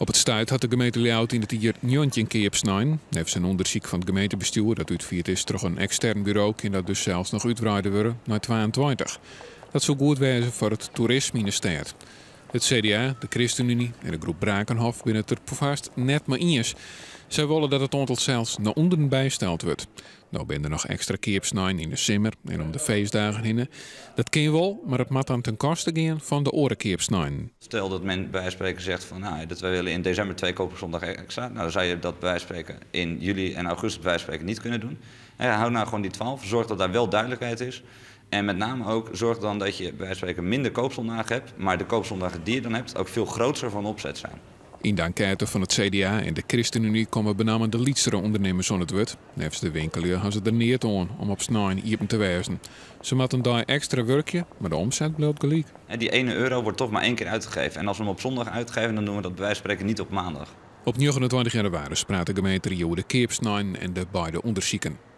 Op it stuit hat de gemeente Ljouwert yn it jier 19 keapsneinen. Neffens in ûndersyk fan it gemeentebestjoer dat útfierd is troch in ekstern buro kin dat dus sels noch útwreide wurde nei 22. Dat soe goed wêze foar it toerisme yn de stêd. It CDA, de ChristenUnie en de groep Brakenhoff binne it der perfoarst net mei iens. Sy wolle dat it oantal sels nei ûnderen bysteld wurdt. No binne der noch ekstra keapsneinen yn de simmer en om de feestdagen hinne. Dat kin wol, mar it moat dan te'n koste gean fan de oare keapsneinen. Stel dat men bij wijze van spreken zegt van nou, dat wij willen in december twee koopzondagen extra. Nou, dan zou je dat bij wijze van spreken in juli en augustus bij wijze van spreken niet kunnen doen. Ja, hou nou gewoon die 12. Zorg dat daar wel duidelijkheid is. En met name ook zorg dan dat je bij wijze van spreken minder koopzondagen hebt, maar de koopzondagen die je dan hebt ook veel groter van opzet zijn. Yn de enkête fan it CDA en de ChristenUnie komme benammen de lytsere ûndernimmers oan it wurd. Neffens de winkellju ha se der neat oan om op snein iepen te wêzen. Se moatte in dei ekstra wurkje, mar de omset bliuwt gelyk. En die ene euro wordt toch maar één keer uitgegeven. En als we hem op zondag uitgeven, dan doen we dat bij wijze van spreken niet op maandag. Op 29 jannewaris praat de gemeenterie oer de keapsneinen en de beide ûndersiken.